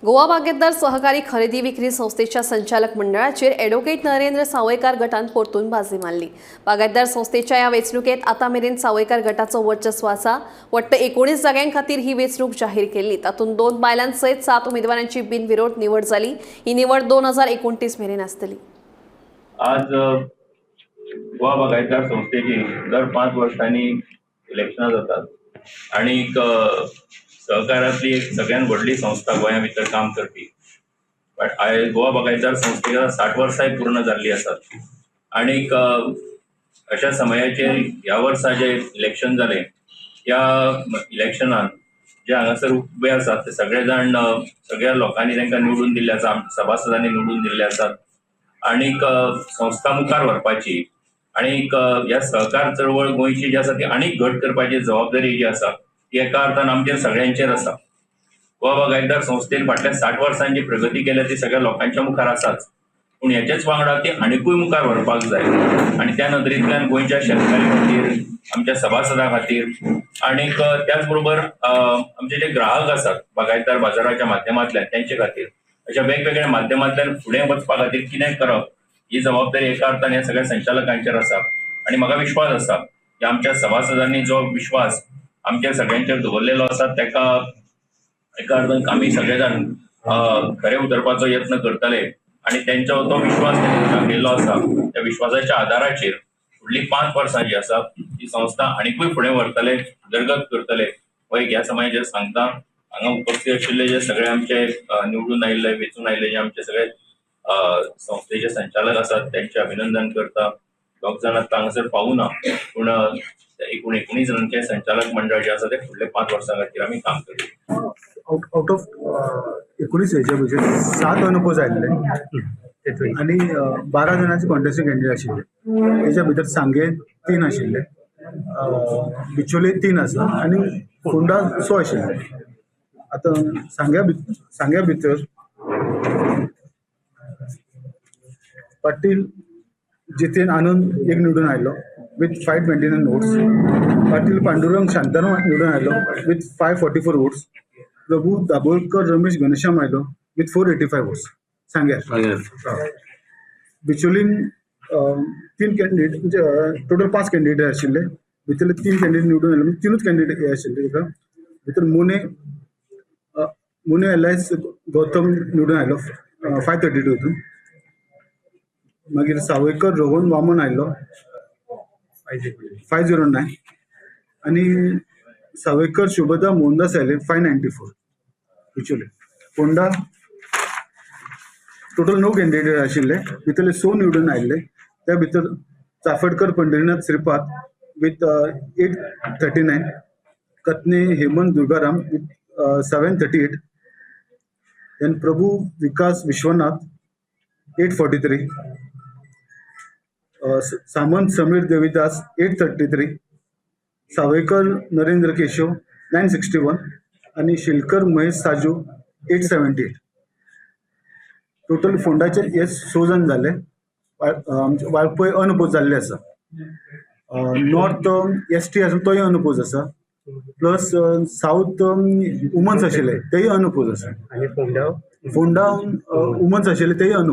गोवा बागेतदार सहकारी खरेदी विक्री संस्थेच्या संचालक मंडळाचेर ॲडव्होकेट नरेंद्र सावयकार गटान परतून बाजी मारली. बागायतदार संस्थेच्या या वेंचणुकेत आतां मेरेन सावयकार गटाचो वर्चस्व आसा. वट्ट 19 जाग्यां खातीर ही वेंचणूक जाहीर केल्ली. तातूंत 2 बायलां सयत 7 उमेदवारांची बिनविरोध निवड जाली. ही निवड 2029 मेरेन आसतली. आज गोवा बागायतदार संस्थेची दर 5 वर्सांनी इलेक्शनां जातात आनीक सहकारांतली एक सगळ्यात व्हडली संस्था गोंया भितर काम करपी. बट आयज गोवा बागायतदार संस्थेक 60 वर्सांय पूर्ण जाल्ली आसात आनीक अशा समयाचेर ह्या वर्सा जे इलेक्शन जालें, ह्या इलेक्शनान जे हांगासर उबे आसात ते सगळे जाण, सगळ्या लोकांनी तांकां निवडून दिल्ले आसा, सभासदांनी निवडून दिल्ले आसात आणीक संस्था मुखार व्हरपाची आणीक ह्या सहकार चळवळ गोंयची जी आसा ती आनीक घट करपाची जबाबदारी जी आसा ती एका अर्थान आमचेर सगळ्यांचेर आसा. गोवा बागायतदार संस्थेन फाटल्या 60 वर्सांची प्रगती केल्या ती सगळ्या लोकांच्या मुखार आसाच, पूण हेच्याच वांगडा ती आनिकूय मुखार व्हरपाक जाय आनी त्या नदरेंतल्यान गोंयच्या शेतकाऱ्यां खातीर, आमच्या सभासदां खातीर आणीक त्याच बरोबर आमचे जे ग्राहक आसात बागायतदार बाजाराच्या माध्यमांतल्यान तेंचे खातीर अशा वेगवेगळ्या माध्यमांतल्यान फुडें वचपा खातीर कितें करप ही जबाबदारी एका अर्थान ह्या सगळ्या संचालकांचेर आसा. आनी म्हाका विश्वास आसा की आमच्या सभासदांनी जो विश्वास आमच्या सगळ्यांचेर दवरलेलो आसा ताका एका अर्थान आमी सगळे जाण खरे उतरपाचो यत्न करतले आनी तेंचो तो विश्वास तेंणी दाखयल्लो आसा त्या विश्वासाच्या आदाराचेर फुडली 5 वर्सां जी आसा ती संस्था आनिकूय फुडें व्हरतले, उदरगत करतले हो एक ह्या समयाचेर सांगता. हांगा उपस्थित आशिल्ले जे सगळे आमचे निवडून आयिल्ले, वेंचून आयिल्ले जे आमचे सगळे संस्थेचे संचालक आसात तेंचे अभिनंदन करता. दोग जाण आतां हांगासर पावूना, पूण एकूण 19 जाणांचे संचालक मंडळ जे आसा ते फुडले 5 वर्सां खातीर आमी काम करतले. आउट ऑफ 19 हेच्या भितर 7 अनअपोज आयिल्ले आनी 12 जाणांचे कॉन्टेस्टिंग कॅन्डिडेट आशिल्ले. तेच्या भितर सांगे 3 आशिल्ले, बिचोले 3 आसा आनी फोंडा 100 आशिल्ले. आतां सांग्या भितर पाटील जितेन आनंद एक निवडून आयलो विथ 529 वोट्स. पाटील पांडुरंग शांताराम निवडून आयलो विथ 544 वोट्स. प्रभू दाभोलकर रमेश घनश्याम आयलो विथ 485 वोट्स सांग्यार. बिचोलीन 3 कॅन्डिडेट, म्हणजे टोटल 5 कॅन्डिडेट आशिल्ले. भितरले 3 कॅन्डिडेट निवडून आयले, म्हणजे 3 कॅन्डिडेट हे आशिल्ले. ताका भितर मोने एलायस गौतम निवडून आयलो 532 हितून. मागीर सावयकर रोहन वामन आयलो 509 आनी सावयकर शुभदा मोहनदास आयले 594 बिचोले. फोंडा टोटल 9 कॅन्डिडेट आशिल्ले, भितरले 6 निवडून आयिल्ले. त्या भितर Chaphadkar Pandharinath Shripad with 839, Katne Hemant Durgaram with 738, then Prabhu Vikas Vishwanath 843, Samant Sameer Devidas 833, Sawaikar Narendra Keshav 961 आनी शिलकर महेश साजू 878. टोटल फोंडाचे हे 6 जाण जाले. आमचे वाळपय अनअपोज जाल्ले आसा. नॉर्थ एस टी आसा तोय अनअपोज आसा, प्लस सावथ वुमन्स आशिल्ले तेय अनअपोज आसा. आनी फोंडा? फोंडा वुमन्स आशिल्ले तेय अनअपोज.